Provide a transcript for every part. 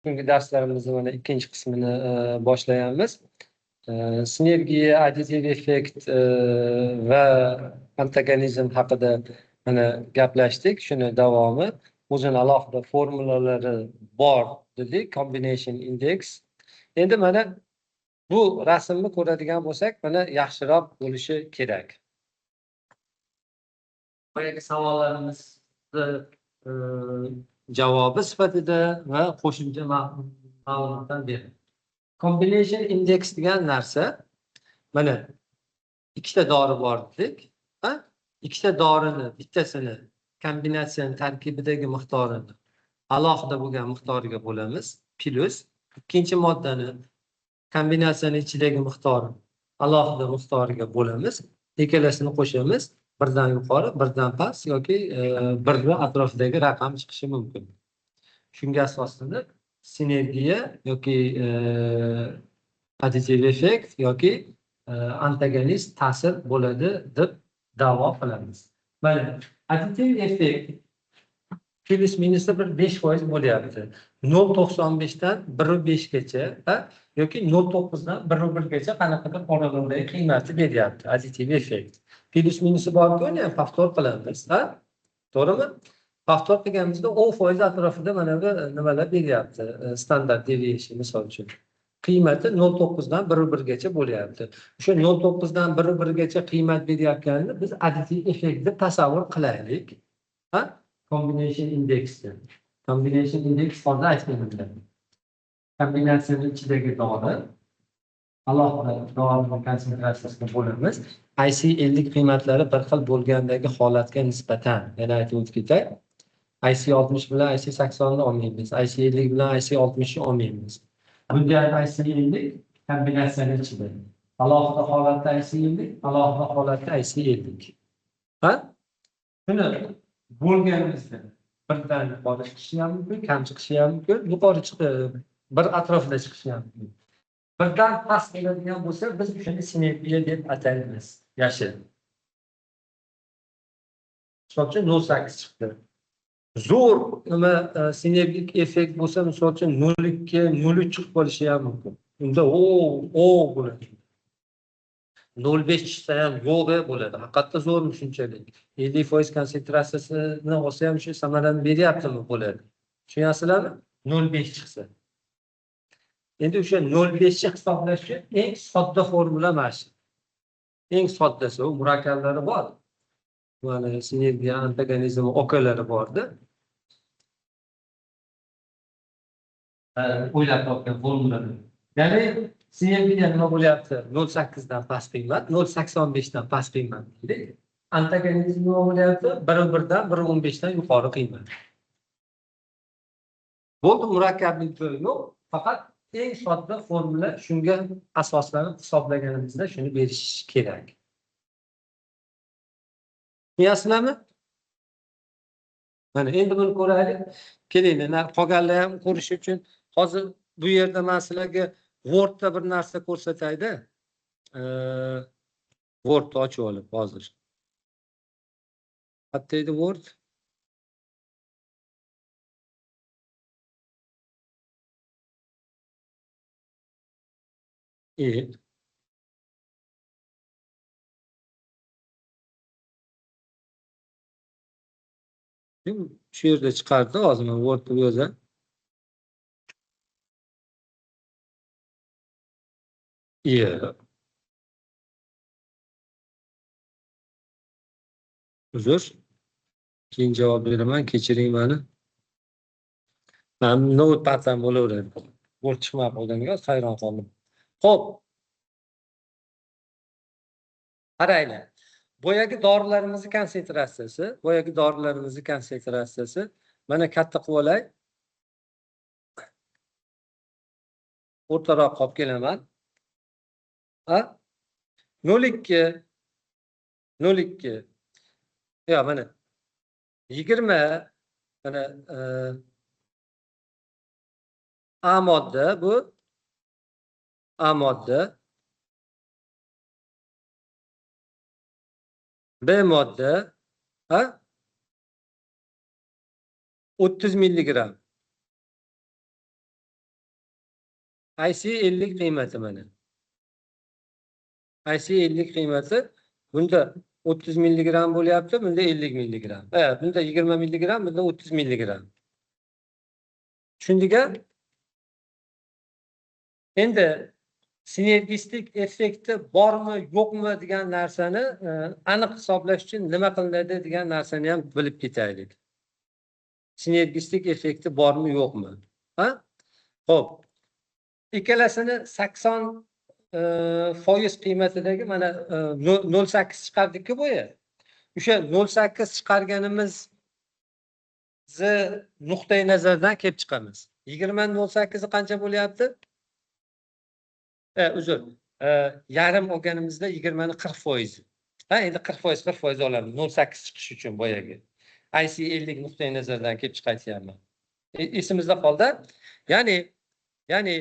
Bugungi darslarimizni mana ikkinchi qismini boshlaymiz. Sinergiya, additiv effekt va antagonizm haqida mana gaplashdik. Shuni davomi. O'zini alohida formulalari bor dedik, combination index. Endi mana bu rasmni ko'radigan bo'lsak, mana yaxshiroq bo'lishi kerak. Boyagi savollarimizni javobi sifatida va qo'shimcha ma'lumotdan berdi. Combination index degan narsa, mana ikkita dori bor dedik, ha? Ikkita dorini bittasini kombinatsiyani tarkibidagi miqdorini alohida bo'lgan miqdoriga bo'lamiz, plus ikkinchi moddani kombinatsiyani ichidagi miqdorini alohida miqdoriga bo'lamiz, ikkalasini qo'shamiz, birdan yuqori, birdan past yoki birni atrofidagi raqam chiqishi mumkin. Shunga asoslanib sinergiya yoki additiv effekt yoki antagonist ta'sir bo'ladi deb da'vo qilamiz. Mana additiv effekt plus minusda bir 5% bo'lyapti. 0.95 dan 1.5 gacha yoki 0.9 dan 1.1 gacha qanaqadir oralig'idagi qiymatni beryapti additiv effekt. Plus minusi bor-ku, uni ham повтор qilamiz, ha? To'g'rimi? Повтор qilganimizda 10% atrofida mana bu nimalar beryapti, standart deviation misol uchun. Qiymati 0.9 dan 1.1 gacha bo'lyapti. O'sha 0.9 dan 1.1 gacha qiymat berayotganini biz additiv effekt deb tasavvur qilaylik. Ha? Combination index. Combination index hozir aytganimdek. Kombinatsiyaning ichidagi dori alohida dorining konsentratsiyasini bo'lamiz. IC50 qiymatlari bir xil bo'lgandagi holatga nisbatan, yana aytib o'tib ketay. IC60 bilan IC80 ni olmaymiz. IC50 bilan IC60 ni olmaymiz. Bunda ham IC50 kombinatsiyaning ichida. Alohida holatda IC50, alohida holatda IC50. Ha? Shuni bo'lganimizda birdan yuqori chiqishi ham mumkin, kam chiqishi ham mumkin, yuqori chiqib bir atrofida chiqishi ham mumkin. Birdan past bo'ladigan bo'lsa, biz o'shani sinergiya deb ataymiz. Yashil. Misol uchun 0.8 chiqdi. Zo'r nima sinergik effekt bo'lsa, misol uchun 0.2, 0.3 chiqib qolishi ham mumkin. Unda o bo'ladi. 0.5 chiqsa ham yo'q bo'ladi. Haqiqatda zo'rmi shunchalik? 50% konsentratsiyasini olsa ham shu samarani beryaptimi bo'ladi. Tushunyapsizlarmi? 0.5 chiqsa. Endi o'sha 0.5 ni hisoblash uchun eng sodda formula mana shu. Eng soddasi, u murakkablari bor. Mana sinergiya, antagonizm okalari borda. O'ylab topgan formulalar. Ya'ni sinergiya nima bo'lyapti? 0.8 dan past qiymat, 0.85 dan past qiymat deylik. Antagonizm nima bo'lyapti? 1.1 dan 1.15 dan yuqori qiymat. Bo'ldi, murakkablik yo'q, faqat eng sodda formula shunga asoslanib hisoblaganimizda shuni berish kerak. Tushunyapsizlarmi? Mana endi buni ko'raylik. Kelinglar, qolganlar ham ko'rish uchun hozir bu yerda men sizlarga Wordda bir narsa ko'rsatayda. Wordni ochib olib hozir. Qayerda edi Word? Shu yerda chiqardi, hozir men Wordni yozaman. Uzr. Keyin javob beraman, kechiring meni. Men notepaddan bo'laveradi. Word chiqmay qolganiga hayron qoldim. Xo'p. Qaranglar. Boyagi dorilarimizning konsentratsiyasi, boyagi dorilarimizning konsentratsiyasi mana katta qilib olay. O'rtaroq olib kelaman. Ha? 0.2 0.2. Yo, mana 20 mana A modda bu A modda, B modda, ha? 30 milligram. IC 50 qiymati mana. IC 50 qiymati bunda 30 milligram bo'lyapti, bunda 50 milligram. Bunda 20 milligram, bunda 30 milligram. Tushundik-a? Endi sinergistik effekti bormi, yo'qmi degan narsani aniq hisoblash uchun nima qilinadi degan narsani ham bilib ketaylik. Sinergistik effekti bormi, yo'qmi? Ha? Xo'p. Ikkalasini 80% qiymatidagi mana 0.8 chiqardik-ku boya. O'sha 0.8 chiqarganimizni nuqtai nazardan kelib chiqamiz. 20.08 qancha bo'lyapti? Uzr. Yarim olganimizda 20ning 40%. Ha, endi 40%, 40% olamiz 0.8 chiqish uchun boyagi. IC 50 nuqtai nazardan kelib chiqayapman. Esimizda qoldi. Ya'ni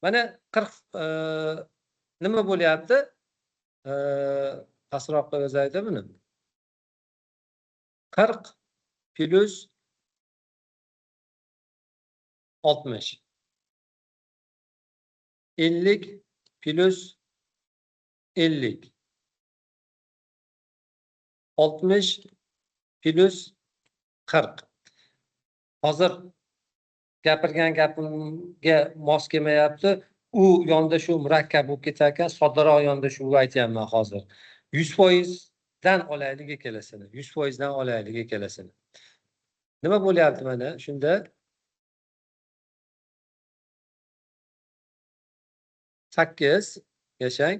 mana 40 nima bo'lyapti? Pastroq qilib yozaylik buni. 40 plus 60. 50 plus 50. 60 plus 40. Hozir gapirgan gapimga mos kelmayapti. U yondashuv murakkab bo'lib ketar ekan, soddaroq yondashuvga aytyapman hozir. 100% dan olaylik ikkalasini. 100% dan olaylik ikkalasini. Nima bo'lyapti mana shunda? 8 yashang.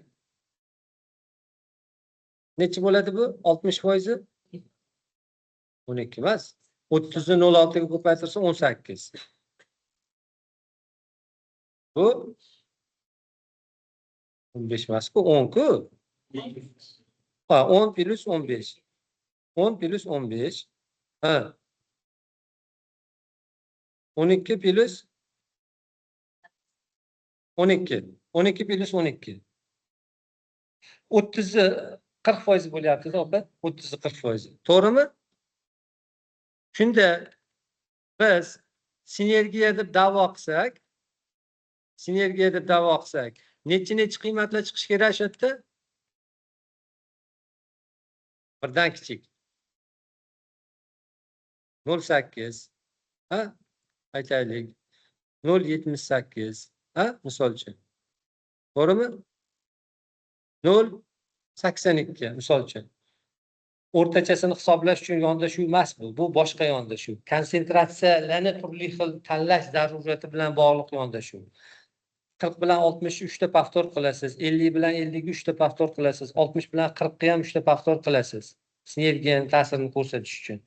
Necha bo'ladi bu? 60%? 12 emas. 30ni 0.6 ga ko'paytirsa 18. Bu 15 emas-ku, 10-ku. Ha, 10 plus 15. 10 plus 15. Ha. 12 plus 12. 12 plus 12. 30'i 40% bo'lyapti-da, opa. 30'i 40%. To'g'rimi? Shunda biz sinergiya deb da'vo qilsak, sinergiya deb da'vo qilsak, necha qiymatlar chiqishi kerak shu yerda? Birdan kichik. 0.8, ha? Aytaylik. 0.78, ha? Misol uchun. To'g'rimi? 0.82 misol uchun. O'rtachasini hisoblash uchun yondashuv emas bu. Bu boshqa yondashuv. Konsentratsiyalarni turli xil tanlash zaruriyati bilan bog'liq yondashuv. 40 bilan 63 ta повтор qilasiz, 50 bilan 53 ta повтор qilasiz, 60 bilan 40 ga ham 3 ta повтор qilasiz. Sinergiyaning ta'sirini ko'rsatish uchun.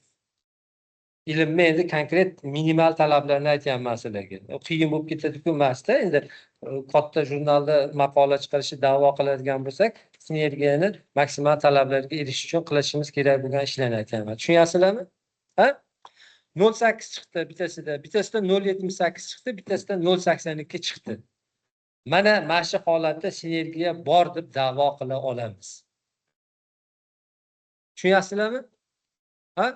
Ilmni endi konkret minimal talablarni aytyapman sizlarga. Qiyin bo'lib ketadi-ku emas-da, endi katta jurnalda maqola chiqarishni da'vo qiladigan bo'lsak, sinergiyani maksimal talablarga erishish uchun qilishimiz kerak bo'lgan ishlarni aytyapman. Tushunyapsizlarmi? Ha? 0.8 chiqdi bittasida, bittasida 0.78 chiqdi, bittasida 0.82 chiqdi. Mana shu holatda sinergiya bor deb da'vo qila olamiz. Tushunyapsizlarmi? Ha?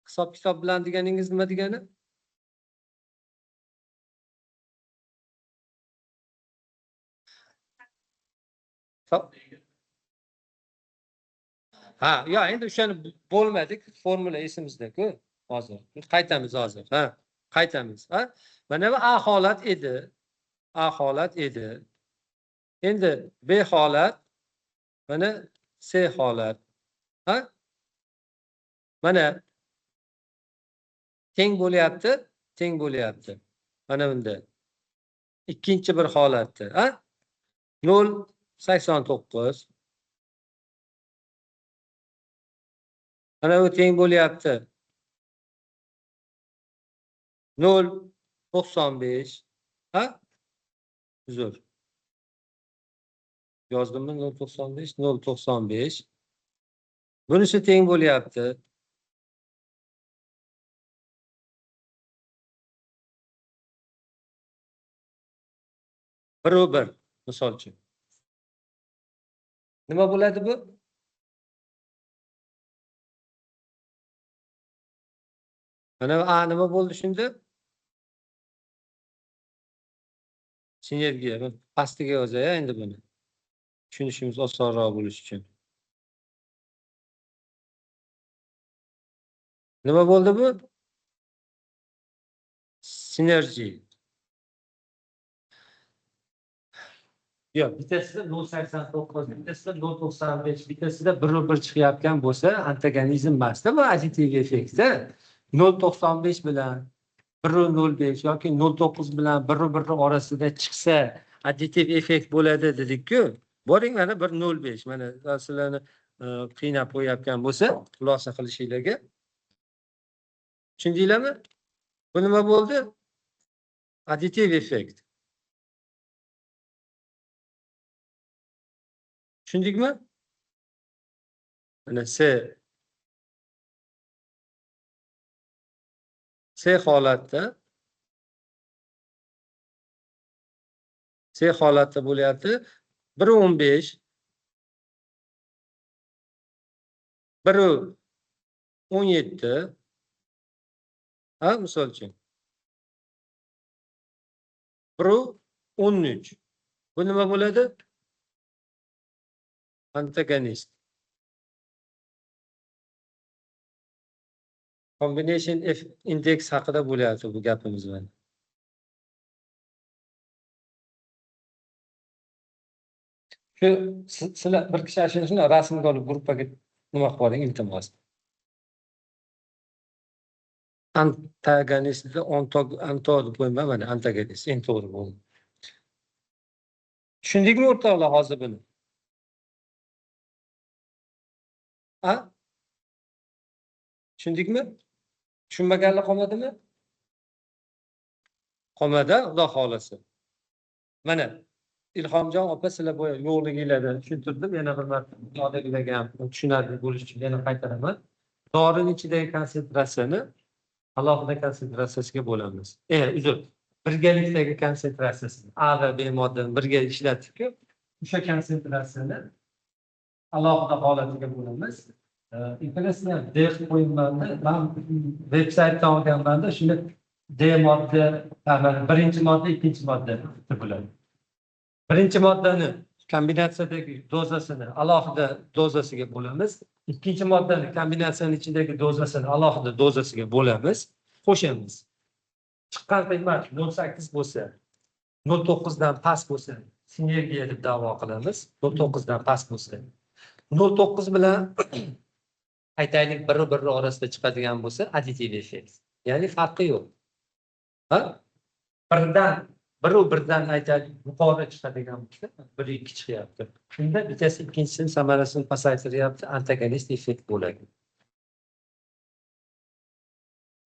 Hisob kitob bilan deganingiz nima degani? Ha, yo endi o'shani bo'lmadik, formula esimizda-ku hozir. Qaytamiz hozir, ha. Qaytamiz, ha? Mana bu A holat edi. A holat edi. Endi B holat, mana C holat. Ha? Mana teng bo'lyapti, teng bo'lyapti. Mana bunda ikkinchi bir holatda, ha? 0.89. Mana bu teng bo'lyapti. 0.95, ha? Uzr. Yozdimmi 0.95, 0.95. Bunisi teng bo'lyapti. 1.1 misol uchun. Nima bo'ladi bu? Mana A nima bo'ldi shunda? Sinergiya. Pastiga yozay endi buni. Tushunishimiz osonroq bo'lishi uchun. Nima bo'ldi bu? Sinerji. Yo'q, bittasida 0.89, bittasida 0.95, bittasida 1.1 chiqayotgan bo'lsa, antagonizm emasda bu, additiv effektda. 0.95 bilan 1.05 yoki 0.9 bilan 1.1 orasida chiqsa additiv effekt bo'ladi dedik-ku. Boring mana 1.05, mana sizlarni qiynab qo'yayotgan bo'lsa, xulosa qilishinglarga. Tushundinglarmi? Bu nima bo'ldi? Additiv effekt. Tushundikmi? Mana C holatda, C holatda bo'lyapti 1.15, 1.17, ha, misol uchun 1.13. Bu nima bo'ladi? Antagonist. Combination F index haqida bo'lyapti bu gapimiz mana. Shu sizlar bir kishi shuni rasmga olib gruppaga nima qilib oling, iltimos. Antagonistni anto deb qo'yma, mana antagonist eng to'g'ri bo'ldi. Tushundikmi o'rtoqlar hozir buni? Ha? Tushundikmi? Tushunmaganlar qolmadimi? Qolmadi, Xudo xolasa. Mana Ilhomjon opa, sizlar boya yo'qliginglardan tushuntirdim, yana bir marta yo'qligilarga ham tushunarli bo'lishi uchun yana qaytaraman. Dorining ichidagi konsentratsiyani alohida konsentratsiyasiga bo'lamiz. Uzr, birgalikdagi konsentratsiyasini A va B moddani birga ishlatdik-ku, o'sha konsentratsiyani alohida holatiga bo'lamiz. Ikkalasini D qilib qo'yibmanda, men veb saytdan olganmanda, shunda D modda, birinchi modda, ikkinchi modda deb bo'ladi. Birinchi moddani kombinatsiyadagi dozasini alohida dozasiga bo'lamiz. Ikkinchi moddani kombinatsiyaning ichidagi dozasini alohida dozasiga bo'lamiz, qo'shamiz. Chiqqan qiymat 0.8 bo'lsa, 0.9 dan past bo'lsa, sinergiya deb da'vo qilamiz. 0.9 dan past bo'lsa, 0.9 bilan aytaylik 1.1 orasida chiqadigan bo'lsa, additiv effekt. Ya'ni farqi yo'q. Ha? Birdan 1.1dan aytaylik yuqori chiqadigan bo'lsa, 1.2 chiqyapti. Shunda bittasi ikkinchisini samarasini pasaytiryapti, antagonist effekt bo'ladi.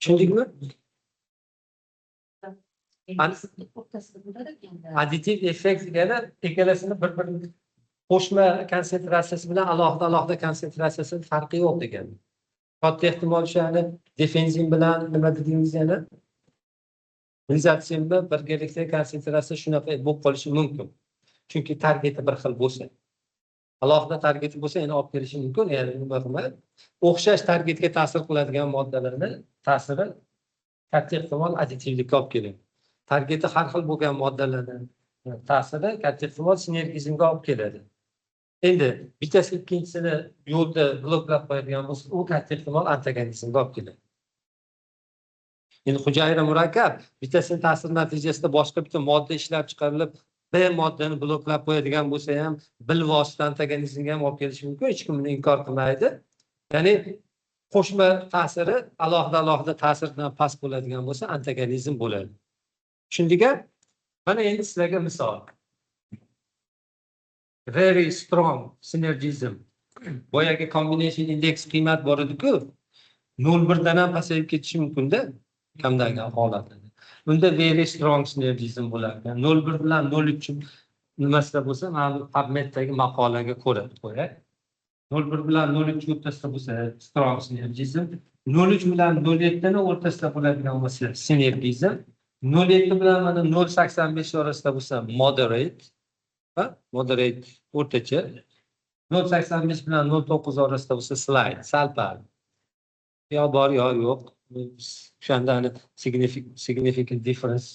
Tushundikmi? Additiv effekt degani ikkalasini bir-birini qo'shma konsentratsiyasi bilan alohida alohida konsentratsiyasini farqi yo'q degani. Katta ehtimol o'shani defenzin bilan nima dedingiz yana? Lizotsimni birgalikda konsentratsiya shunaqa bo'lib qolishi mumkin. Chunki targeti bir xil bo'lsa. Alohida targeti bo'lsa yana olib kelishi mumkin, ya'ni nima qilmaydi. O'xshash targetga ta'sir qiladigan moddalarni ta'siri katta ehtimol additivlikka olib keladi. Targeti har xil bo'lgan moddalarning ta'siri katta ehtimol sinergizmga olib keladi. Endi bittasi ikkinchisini yo'lda bloklab qo'yadigan bo'lsa, u katta ehtimol antagonizmga olib keladi. Endi hujayra murakkab, bittasini ta'sir natijasida boshqa bitta modda ishlab chiqarilib, B moddani bloklab qo'yadigan bo'lsa ham bilvosita antagonizmga ham olib kelishi mumkin, hech kim buni inkor qilmaydi. Ya'ni qo'shma ta'siri alohida alohida ta'sirdan past bo'ladigan bo'lsa antagonizm bo'ladi. Tushundik-a? Mana endi sizlarga misol. Very strong synergism. Boyagi combination index qiymat bor edi-ku, 0.1 dan ham pasayib ketishi mumkin-da, kamdan holatida. Bunda very strong synergism bo'lar ekan. 0.1 bilan 0.3 nimasida bo'lsa, mana bu PubMed'dagi maqolaga ko'ra qo'yay. 0.1 bilan 0.3 o'rtasida bo'lsa strong synergism, 0.3 bilan 0.7 ni o'rtasida bo'ladigan bo'lsa synergism, 0.7 bilan mana 0.85 orasida bo'lsa moderate, ha, moderate o'rtacha, 0.85 bilan 0.9 orasida bo'lsa slight, sal-pal. Yo bor yo yo'q. O'shanda significant difference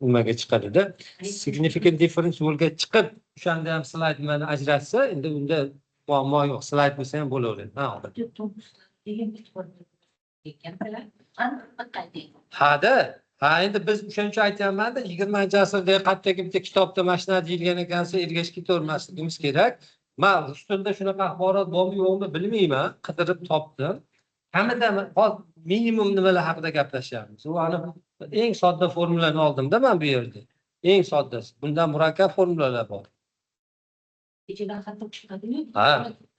Nimaga chiqadida, significant difference yo'lga chiqib, o'shanda ham slight nimani ajratsa, endi unda muammo yo'q, slight bo'lsa ham bo'laveradi. Ha. Hada, ha, endi biz o'shaning uchun aytyapmanda, 20-asrda qayerdagi bitta kitobda mana shunaqa deyilgan ekansa, ergashib ketavermasligimiz kerak. Man rus tilida shunaqa axborot bormi yo'qmi bilmayman, qidirib topdim. Kamida hozir minimum nimalar haqida gaplashyapmiz. U ani eng sodda formulani oldimda man bu yerda. Eng soddasi. Bundan murakkab formulalar bor. Kechadan xato chiqadi-yu.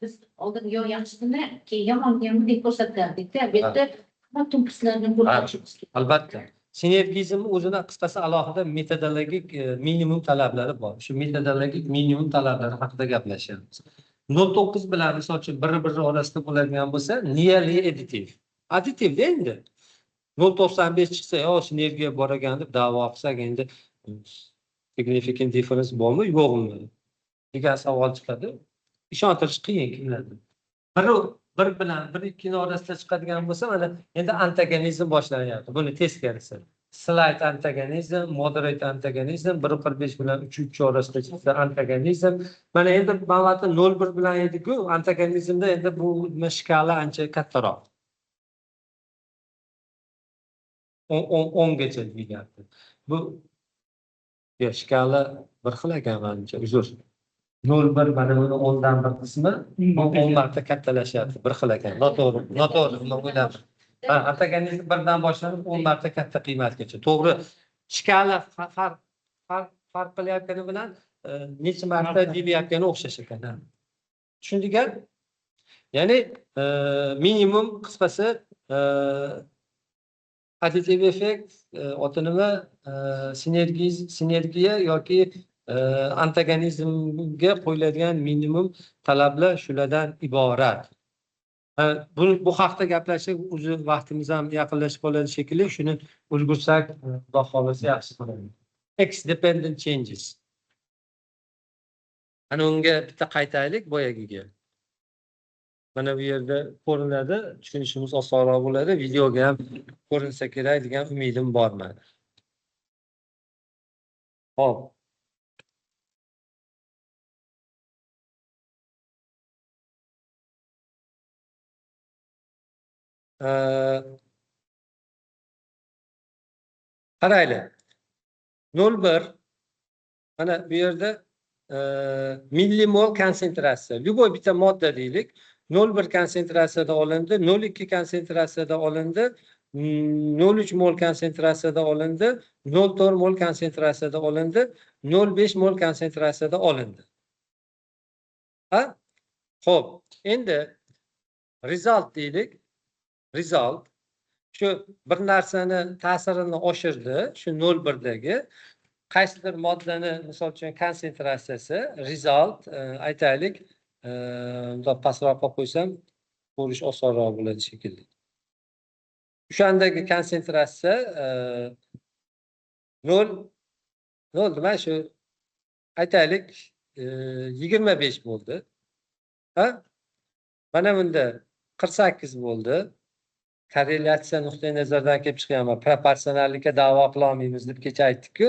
Biz oldin yo yaxshisini, keyin yomonini ham bunday ko'rsatardikda. Bu yerda hamma to'kislarni ko'rsatishimiz kerak. Albatta. Sinergizm o'zini qisqasi alohida metodologik minimum talablari bor. Shu metodologik minimum talablari haqida gaplashyapmiz. 0.9 bilan misol uchun bir-biri orasida bo'ladigan bo'lsa, nearly additive. Additive endi. 0.95 chiqsa, yo sinergiya bor ekan deb da'vo qilsak, endi significant difference bormi, yo'qmi degan savol chiqadi. Ishontirish qiyin kimlardir. Biri bir bilan bir ikkini orasida chiqadigan bo'lsa, mana endi antagonizm boshlanyapti. Buni teskarisi. Slight antagonizm, moderate antagonizm, 1.45 bilan 3.3 orasida chiqsa antagonizm. Mana endi manfaati 0.1 bilan edi-ku, antagonizmda endi bu nima shkala ancha kattaroq. 10gacha deyapti. Bu ya shkala bir xil ekan manimcha, uzr. 0.1 mana buni 10dan bir qismi, bu 10 marta kattalashyapti, bir xil ekan. Noto'g'ri, noto'g'ri, nima o'ylabman. Ha, antagonizm birdan boshlanib 10 marta katta qiymatgacha. To'g'ri, shkala farq qilayotgani bilan necha marta deyilayotgani o'xshash ekan. Ha. Tushundik-a? Ya'ni minimum qisqasi additive effect, oti nima, sinergiya yoki antagonizmga qo'yiladigan minimum talablar shulardan iborat. Bu haqda gaplashsak, o'zi vaqtimiz ham yaqinlashib qoladi shekilli, shuni ulgursak, Xudo xohlasa yaxshi bo'ladi. X dependent changes. Ana unga bitta qaytaylik boyagiga. Mana bu yerda ko'rinadi, tushunishimiz osonroq bo'ladi, videoga ham ko'rinsa kerak degan umidim bor meni. Xo'p. Qaraylik. 0.1 mana bu yerda millimol konsentratsiya. Любой bitta modda deylik. 0.1 konsentratsiyada olindi, 0.2 konsentratsiyada olindi, 0.3 mol konsentratsiyada olindi, 0.4 mol konsentratsiyada olindi, 0.5 mol konsentratsiyada olindi. Ha? Xo'p, endi result deylik. Result shu bir narsani ta'sirini oshirdi, shu 0.1dagi qaysidir moddani misol uchun konsentratsiyasi result aytaylik, bundoq pastroq qo'yib qo'ysam ko'rish osonroq bo'ladi shekilli. O'shandagi konsentratsiya 0 nol nima shu aytaylik, 25 bo'ldi. Ha? Mana bunda 48 bo'ldi. Korrelyatsiya nuqtai nazaridan kelib chiqyapman. Proporsionallikka da'vo qila olmaymiz deb kecha aytdik-ku.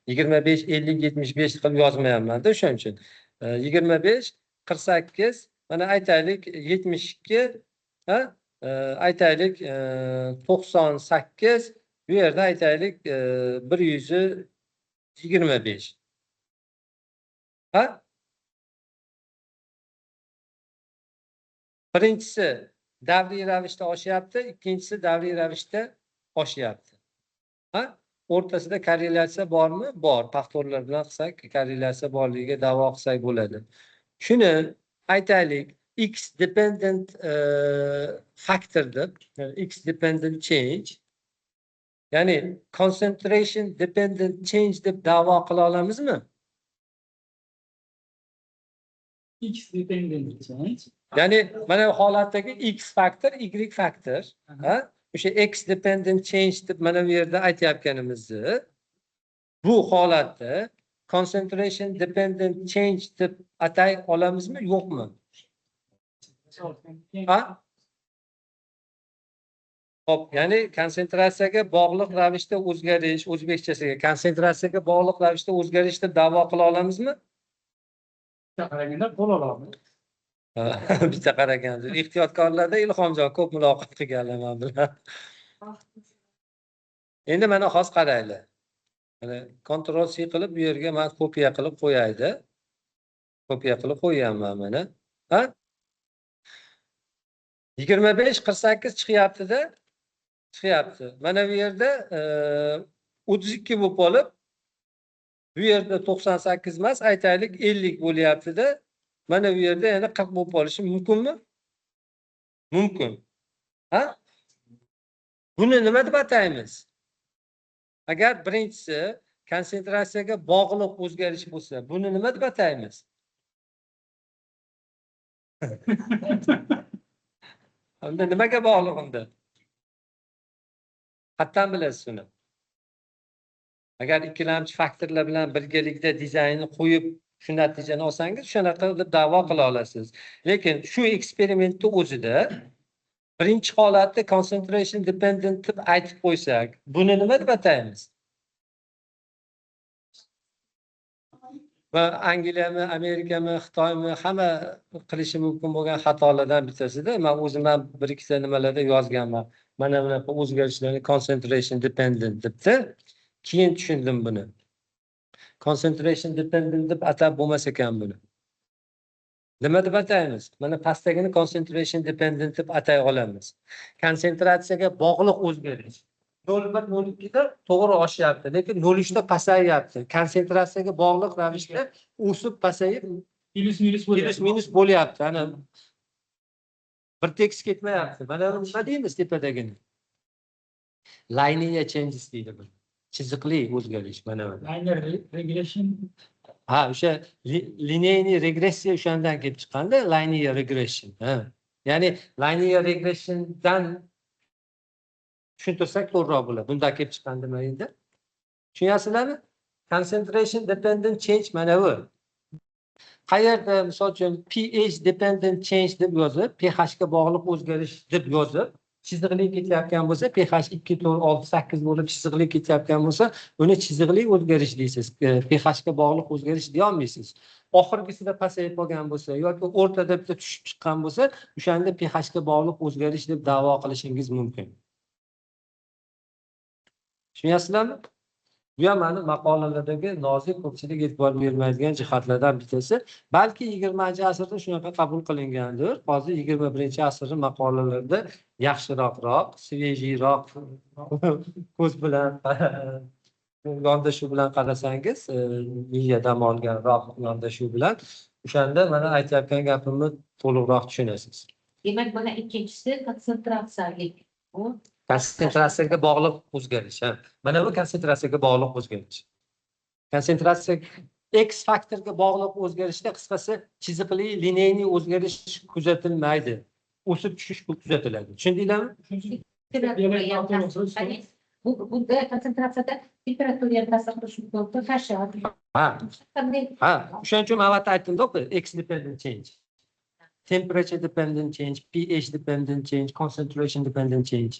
25, 50, 75 qilib yozmayapman-da o'shaning uchun. 25, 48, mana aytaylik 72, ha? Aytaylik 98, bu yerda aytaylik 125. Ha? Birinchisi davriy ravishda oshyapti, ikkinchisi davriy ravishda oshyapti. Ha? O'rtasida korrelyatsiya bormi? Bor. Faktorlar bilan qilsak, korrelyatsiya borligiga da'vo qilsak bo'ladi. Shuni aytaylik, X dependent factor deb, X dependent change, ya'ni concentration dependent change deb da'vo qila olamizmi? X dependent change. Ya'ni mana bu holatdagi X faktor, Y faktor, ha? O'sha X dependent change deb mana bu yerda aytayotganimizni bu holatda concentration dependent change deb atay olamizmi, yo'qmi? Ha? Xo'p, ya'ni konsentratsiyaga bog'liq ravishda o'zgarish, o'zbekchasiga konsentratsiyaga bog'liq ravishda o'zgarish deb da'vo qila olamizmi? Bitta qaraganda bo'la olamiz. Bitta qaraganda. Ehtiyotkorlarda Ilhomjon ko'p muloqot qilganlar man bilan. Endi mana hozir qaraylik. Mana Ctrl C qilib bu yerga man kopiya qilib qo'yaydi. Kopiya qilib qo'yyapman mana. Ha? 25 48 chiqyapti-da. Chiqyapti. Mana bu yerda 32 bo'lib qolib, bu yerda 98 emas, aytaylik 50 bo'lyapti-da. Mana bu yerda yana 40 bo'lib qolishi mumkinmi? Mumkin. Ha? Buni nima deb ataymiz? Agar birinchisi konsentratsiyaga bog'liq o'zgarish bo'lsa, buni nima deb ataymiz? Unda nimaga bog'liq unda? Qatdan bilasiz uni? Agar ikkilamchi faktorlar bilan birgalikda dizaynni qo'yib shu natijani olsangiz, shunaqa deb da'vo qila olasiz. Lekin shu eksperimentni o'zida birinchi holatda concentration dependent deb aytib qo'ysak, buni nima deb ataymiz? Va Angliyami, Amerikami, Xitoymi hamma qilishi mumkin bo'lgan xatolardan bittasida, men o'zim ham bir ikkita nimalarda yozganman. Mana bunaqa o'zgarishlarni concentration dependent debdi. Keyin tushundim buni. Concentration dependent deb atab bo'lmas ekan buni. Nima deb ataymiz? Mana pastdagini concentration dependent deb atay olamiz. Konsentratsiyaga bog'liq o'zgarish. 0,1, 0,2 da to'g'ri oshyapti, lekin 0,3 da pasayyapti. Konsentratsiyaga bog'liq ravishda o'sib pasayib Minus minus bo'lyapti. Minus minus bo'lyapti. Ana bir tekis ketmayapti. Mana buni nima deymiz tepadagini? Linear changes deydi bu. Chiziqli o'zgarish mana bu. Linear regression. Ha, o'sha linear regressiya o'shandan kelib chiqqanda linear regression. Ha. Ya'ni linear regressiondan tushuntirsak to'g'riroq bo'ladi. Bundan kelib chiqqan nima endi? Tushunyapsizlarmi? Concentration dependent change mana bu. Qayerda misol uchun pH dependent change deb yozib, pH ga bog'liq o'zgarish deb yozib, chiziqli ketayotgan bo'lsa, pH 2, 4, 6, 8 bo'lib chiziqli ketayotgan bo'lsa, uni chiziqli o'zgarish deysiz. pH ga bog'liq o'zgarish deya olmaysiz. Oxirgisida pasayib qolgan bo'lsa yoki o'rtada bitta tushib chiqqan bo'lsa, o'shanda pH ga bog'liq o'zgarish deb da'vo qilishingiz mumkin. Tushunyapsizlarmi? Bu ham mani maqolalardagi nozik, ko'pchilik e'tibor bermaydigan jihatlardan bittasi. Balki 20-asrda shunaqa qabul qilingandir. Hozir 21-asrning maqolalarida yaxshiroqroq, svejiyroq ko'z bilan yondashuv bilan qarasangiz, miya dam olganroq yondashuv bilan, o'shanda mana aytayotgan gapimni to'liqroq tushunasiz. Demak, mana ikkinchisi konsentratsiyalik. U konsentratsiyaga bog'liq o'zgarish. Ha. Mana bu konsentratsiyaga bog'liq o'zgarish. Konsentratsiya X faktorga bog'liq o'zgarishda qisqasi chiziqli lineyli o'zgarish kuzatilmaydi. O'sib tushish kuzatiladi. Tushundinglarmi? Bunda konsentratsiyada temperatura ham ta'sir qilishi mumkin, hasharot. Ha. Ha, o'shaning uchun men aytdim-da, X dependent change. Temperature dependent change, pH dependent change, concentration dependent change.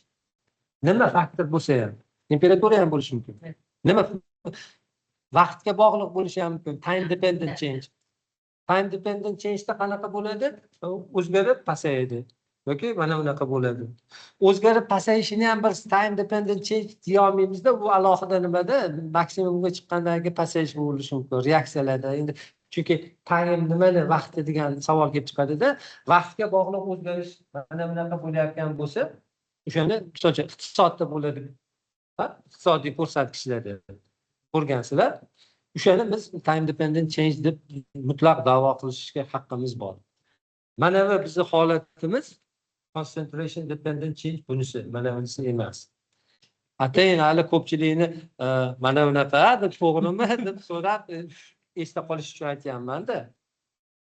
Nima faktor bo'lsa ham, temperatura ham bo'lishi mumkin. Nima vaqtga bog'liq bo'lishi ham mumkin, time dependent change. Time dependent change'da qanaqa bo'ladi? O'zgarib pasayadi yoki mana bunaqa bo'ladi. O'zgarib pasayishini ham bir time dependent change deya olmaymizda, bu alohida nimada maksimumga chiqqandan keyin pasayish bo'lishi mumkin reaksiyalarda. Endi chunki time nimani vaqti degan savol kelib chiqadida, vaqtga bog'liq o'zgarish mana bunaqa bo'layotgan bo'lsa, o'shanda misol uchun iqtisodda bo'ladi. Ha, iqtisodiy ko'rsatkichlarda ko'rgansizlar. O'shani biz time dependent change deb mutlaq da'vo qilishga haqqimiz bor. Mana bu bizning holatimiz concentration dependent change bunisi, mana bunisi emas. Atayin hali ko'pchilikni mana bunaqa deb to'g'rimi deb so'rab esda qolish uchun aytyapman-da.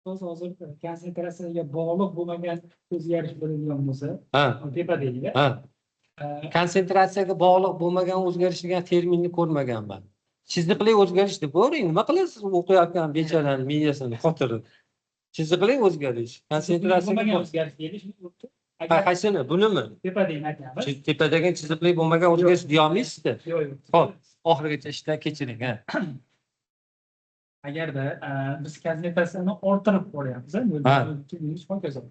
Hozir konsentratsiyaga bog'liq bo'lmagan o'zgarish bo'ladigan bo'lsa, tepadagida. Ha. Konsentratsiyaga bog'liq bo'lmagan o'zgarish degan terminni ko'rmaganman. Chiziqli o'zgarish deb ko'ring, nima qilasiz o'qiyotgan bechorani miyasini qotirib. Chiziqli o'zgarish, konsentratsiyaga o'zgarish deylik. Qaysini? Bunimi? Tepadagini aytyapmiz. Tepadagi chiziqli bo'lmagan o'zgarish deyolmaysizda. Yo'q, yo'q. Xo'p, oxirigacha ishdan kechiring, ha. Agarda biz konsentratsiyani orttirib boryapmiz, 0,2 hokazo.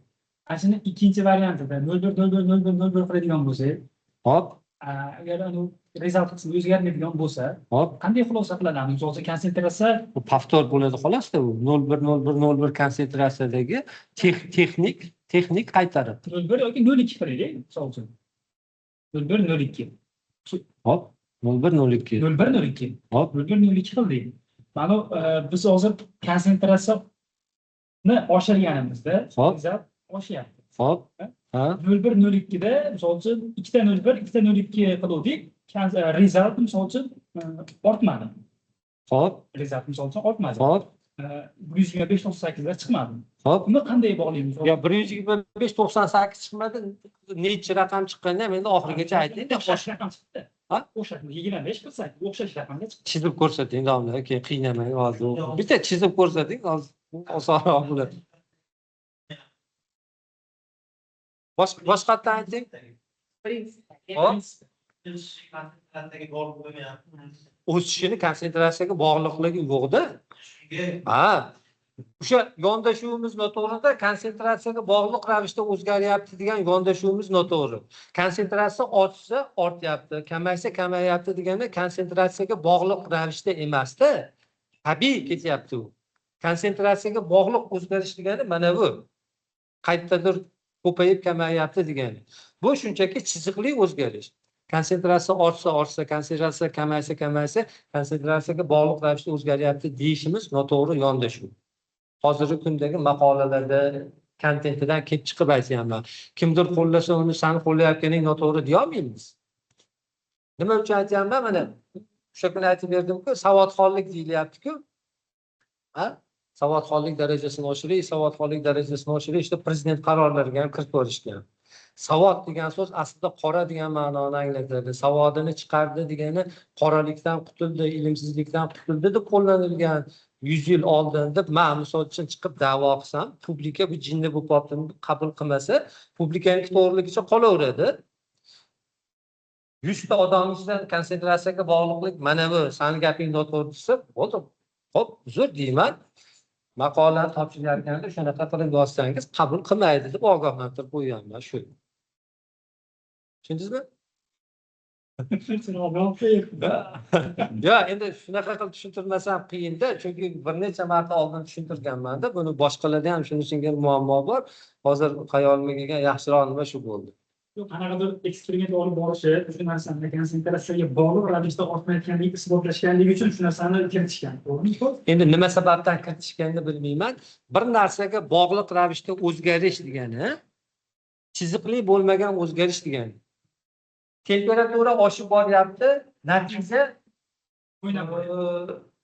Ana shuni ikkinchi variantida 0,1 0,1 0,1 0,1 qiladigan bo'lsak, Hop, agar anu result qismi o'zgarmaydigan bo'lsa, hop. qanday xulosa qilinadi? Misol uchun konsentratsiya Bu повтор bo'ladi xolosda u 0,1 0,1 0,1 konsentratsiyadagi texnik qaytarib. 0,1 yoki 0,2 qilaylik, misol uchun. 0,1 0,2. Hop, 0,1 0,2. 0,1 0,2. Hop. 0,1 0,2 qildik. Mana biz hozir konsentratsiyani oshirganimizda Hop. result oshyapti. Hop. Ha. 0,1 0,2 da misol uchun 2 ta 0,1 2 ta 0,2 qiluvdik. Result misol uchun ortmadi. Hop, Result misol uchun ortmadi. Hop, 125 98 lar chiqmadi. Hop. Buni qanday bog'laymiz? Yo, 125 98 chiqmadi. Nechi raqam chiqqanda ham endi oxirigacha ayting-da. O'xshash raqam chiqdi. Ha? O'xshash 25 qilsak, o'xshash raqamga chiqdi. Chizib ko'rsating, domla, keyin qiynamang hozir. Bitta chizib ko'rsating, hozir osonroq bo'ladi. Boshqatdan ayting. Hop. Konsentratsiyaga bog'liq bo'lmayapti. O'sishini konsentratsiyaga bog'liqligi yo'qda. Shunga Ha. O'sha yondashuvimiz noto'g'rida, konsentratsiyaga bog'liq ravishda o'zgaryapti degan yondashuvimiz noto'g'ri. Konsentratsiya ortsa ortyapti, kamaysa kamayyapti deganda konsentratsiyaga bog'liq ravishda emasda, tabiiy ketyapti u. Konsentratsiyaga bog'liq o'zgarish degani mana bu. Qayerdadir ko'payib kamayyapti degani. Bu shunchaki chiziqli o'zgarish. Konsentratsiya ortsa ortsa, konsentratsiya kamaysa kamaysa, konsentratsiyaga bog'liq ravishda o'zgaryapti deyishimiz noto'g'ri yondashuv. Hozirgi kundagi maqolalarda kontentidan kelib chiqib aytyapman. Kimdir qo'llasa uni san qo'llayotganing noto'g'ri deya olmaymiz. Nima uchun aytyapman? Mana o'sha kuni aytib berdim-ku, savodxonlik deyilyapti-ku. Ha? Savodxonlik darajasini oshirish, savodxonlik darajasini oshirish, işte prezident qarorlariga ham kiritib yuborishgan. Savod degan so'z aslida qora degan ma'noni anglatadi. Savodini chiqardi degani qoralikdan qutuldi, ilmsizlikdan qutuldi deb qo'llanilgan 100 yil oldin deb men misol uchun chiqib da'vo qilsam, publika bu jinni bo'lib qolibdi deb qabul qilmasa, publikaniki to'g'riligicha qolaveradi. 100 ta odam ichidan konsentratsiyaga bog'liqlik mana bu, sani gaping noto'g'ri desa, bo'ldi. Xo'p, uzr deyman. Maqolani topshirayotganda shunaqa qilib yozsangiz qabul qilmaydi deb ogohlantirib qo'yganman shu. Tushundingizmi? Yo, endi shunaqa qilib tushuntirmasam qiyinda, chunki bir necha marta oldin tushuntirganman-da, buni boshqalarda ham shuni singari muammo bor. Hozir xayolimga kelgan yaxshiroq nima shu bo'ldi. Yo'q, qanaqadir eksperiment olib borishi, shu narsani konsentratsiyaga bog'liq ravishda ortmayotganligi isbotlashganligi uchun shu narsani kiritishgan. To'g'rimi? Endi nima sababdan kiritishganini bilmayman. Bir narsaga bog'liq ravishda o'zgarish degani chiziqli bo'lmagan o'zgarish degani. Temperatura oshib boryapti, natija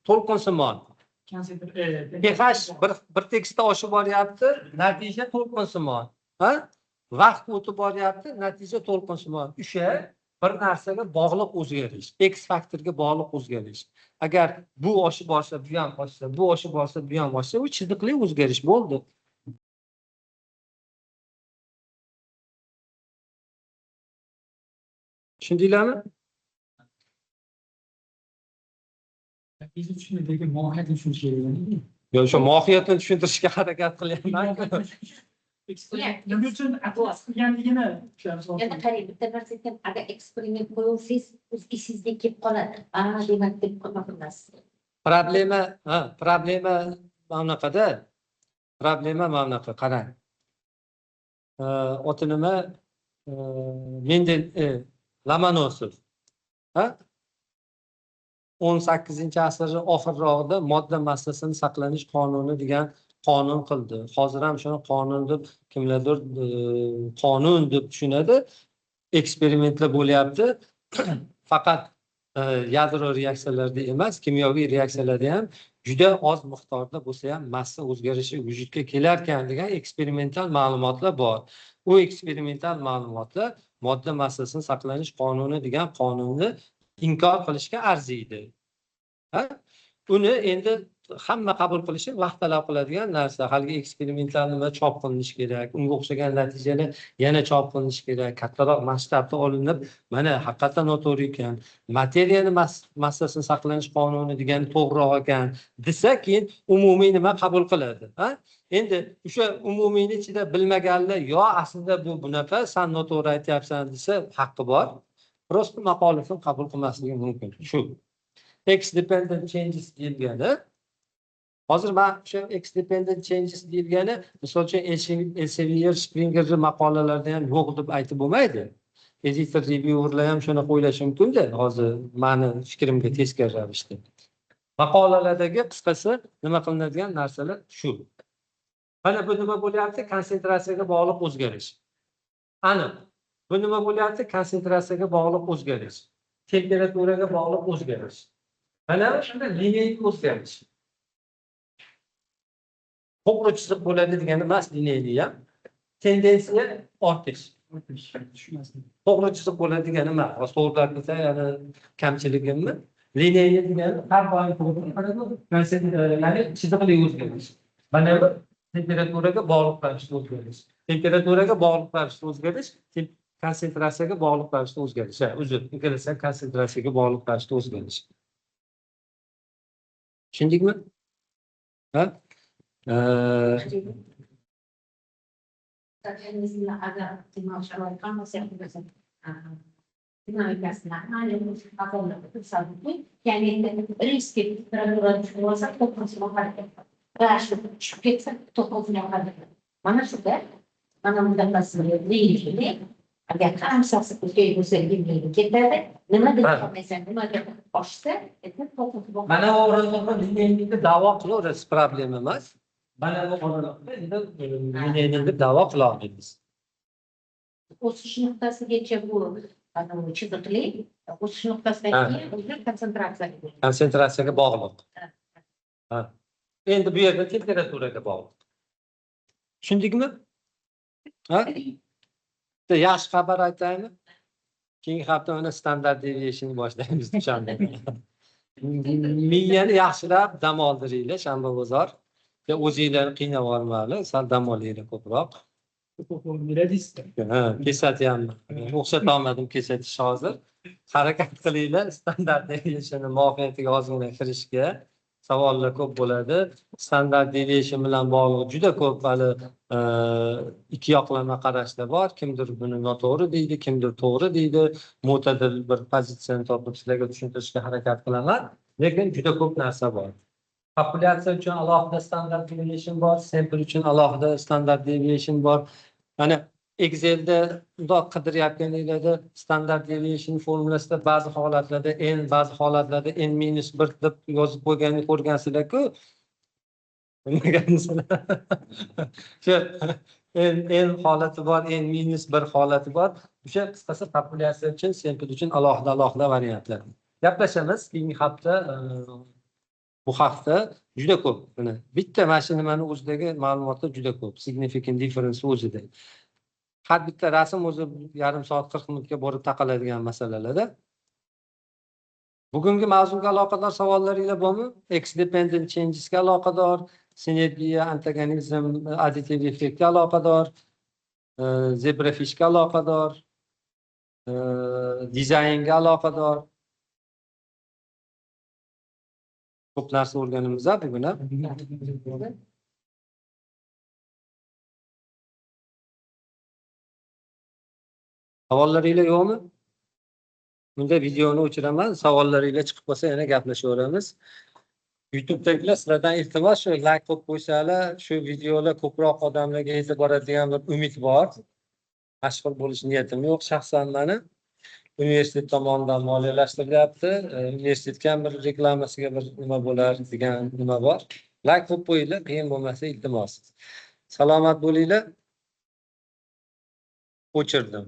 to'lqinsimon. pH bir tekisda oshib boryapti, natija to'lqinsimon. Ha? Vaqt o'tib boryapti, natija to'lqinsimon. O'sha bir narsaga bog'liq o'zgarish, X faktorga bog'liq o'zgarish. Agar bu oshib borsa, bu ham oshsa, bu oshib borsa, bu ham oshsa, u chiziqli o'zgarish bo'ldi. Tushundinglarmi? Bizni tushundik, lekin mohiyatini tushunish kerak. Yo'q, o'sha mohiyatini tushuntirishga harakat qilyapman. Nima uchun atlas qilganligini Endi qarang, bitta narsa aytgan, agar eksperiment qo'yilsangiz, o'z esingizga kelib qoladi. A, demak deb nima qilasiz. Problema, ha, problema mana bunaqada. Problema mana bunaqa, qarang. Oti nima? Mendel, Lomonosov. Ha? 18-asrning oxirrog'ida modda massasini saqlanish qonuni degan qonun qildi. Hozir ham shuni qonun deb kimlardir qonun deb tushunadi. Eksperimentlar bo'lyapti. Faqat yadro reaksiyalarida emas, kimyoviy reaksiyalarda ham juda oz miqdorda bo'lsa ham massa o'zgarishi vujudga kelarkan degan eksperimental ma'lumotlar bor. U eksperimental ma'lumotlar modda massasini saqlanish qonuni degan qonunni inkor qilishga arziydi. Ha? Uni endi Hamma qabul qilishi vaqt talab qiladigan narsa. Haligi eksperimentlar nima chop qilinishi kerak, unga o'xshagan natijalar yana chop qilinishi kerak, kattaroq masshtabda olinib, mana haqiqatdan noto'g'ri ekan, materiyani massasini saqlanish qonuni degani to'g'riroq ekan desa, keyin umumiy nima qabul qiladi. Ha? Endi o'sha umumiyni ichida bilmaganlar yo aslida bu bunaqa, san noto'g'ri aytyapsan desa, haqqi bor. Просто maqolasini qabul qilmasligi mumkin. Shu X dependent changes deyilgani, hozir man o'sha X dependent changes deyilgani, misol uchun, Elsevier, Springer maqolalarida ham yo'q deb aytib bo'lmaydi. Editor reviewerlar ham shunaqa o'ylashi mumkin-da, hozir mani fikrimga teskari ravishda. Maqolalardagi qisqasi nima qilinadigan narsalar shu. Mana bu nima bo'lyapti? Konsentratsiyaga bog'liq o'zgarish. Aniq. Bu nima bo'lyapti? Konsentratsiyaga bog'liq o'zgarish. Temperaturaga bog'liq o'zgarish. Mana shunda линейный o'zgarish. To'g'ri chiziq bo'ladi degani emas линейный ham. Tendensiya ortish. To'g'ri chiziq bo'ladi degani emas. Hozir to'g'rilab ketsa, ya'ni kamchiligimmi? Линейный degani har doim to'g'ri, ya'ni chiziqli o'zgarish. Mana bu temperaturaga bog'liq ravishda o'zgarish. Temperaturaga bog'liq ravishda o'zgarish, konsentratsiyaga bog'liq ravishda o'zgarish. Ha, uzr, ikkalasi ham konsentratsiyaga bog'liq ravishda o'zgarish. Tushundikmi? Ha? Agar sharoit hammasi dinamikasini, ya'ni risk temperatura tushib bo'lsa, to'qqizinchi harakat va shu tushib ketsa, to'qqizinchi harakat. Mana shuda, mana bundaqasi deyishli, agar qanchasi o'zga bo'lsa, ketadi, nima deb olmaysan, nimaga oshsa, endi to'qqizinchi. Mana bu o'rindiqda линейный da'vo qilaverasiz, problema emas. Mana bu o'rindiqda endi линейный deb da'vo qila olmaymiz. O'sish nuqtasigacha bu anavi chiziqli, o'sish nuqtasidan keyin уже konsentratsiyaga bo'ladi. Konsentratsiyaga bog'liq. Ha. Endi bu yerda temperaturaga bog'liq. Tushundikmi? Ha? Bitta yaxshi xabar aytaymi? Keyingi hafta mana standard deviation boshlaymiz dushanba. Miyani yaxshilab dam oldiringlar, shanba bozor. O'zinglarni qiynab olmanglar, sal dam olinglar ko'proq. Ha, kesatyapman. O'xshata olmadim kesatish hozir. Harakat qilinglar standart deviationni mohiyatiga ozgina kirishga. Savollar ko'p bo'ladi. Standard deviation bilan bog'liq juda ko'p hali ikki yoqlama qarashlar bor. Kimdir buni noto'g'ri deydi, kimdir to'g'ri deydi. Mo'tadil bir pozitsiyani topib sizlarga tushuntirishga harakat qilaman. Lekin juda ko'p narsa bor. Populyatsiya uchun alohida standard deviation bor, sample uchun alohida standard deviation bor. Mana Excelda bundoq qidirayotganinglarda standard deviation formulasida ba'zi holatlarda n, ba'zi holatlarda n minus 1 deb yozib qo'yganini ko'rgansizlar-ku. Bilmagansizlar. Shu n holati bor, n minus 1 holati bor. O'sha qisqasi populyatsiya uchun, sample uchun alohida alohida variantlar. Gaplashamiz keyingi hafta. Bu haqda juda ko'p. Mana bitta mana shu nimani o'zidagi ma'lumotlar juda ko'p. Significant difference o'zida. Har bitta rasm o'zi yarim soat 40 minutga borib taqaladigan masalalarda. Bugungi mavzuga aloqador savollaringlar bormi? X dependent changesga aloqador, sinergiya, antagonizm, additive effektga aloqador, zebrafishga aloqador, dizaynga aloqador. Ko'p narsa o'rganamiz bugun, ha? Savollaringlar yo'qmi? Bunda videoni o'chiraman. Savollaringlar chiqib qolsa yana gaplashaveramiz. YouTube'dagilar, sizlardan iltimos, shu like qo'yib qo'ysanglar, shu videolar ko'proq odamlarga yetib boradigan bir umid bor. Mashhur bo'lish niyatim yo'q shaxsan mani. Universitet tomonidan moliyalashtirilyapti. Universitetga ham bir reklamasiga bir nima bo'lar degan nima bor. Like qo'yib qo'yinglar, qiyin bo'lmasa iltimos. Salomat bo'linglar. O'chirdim.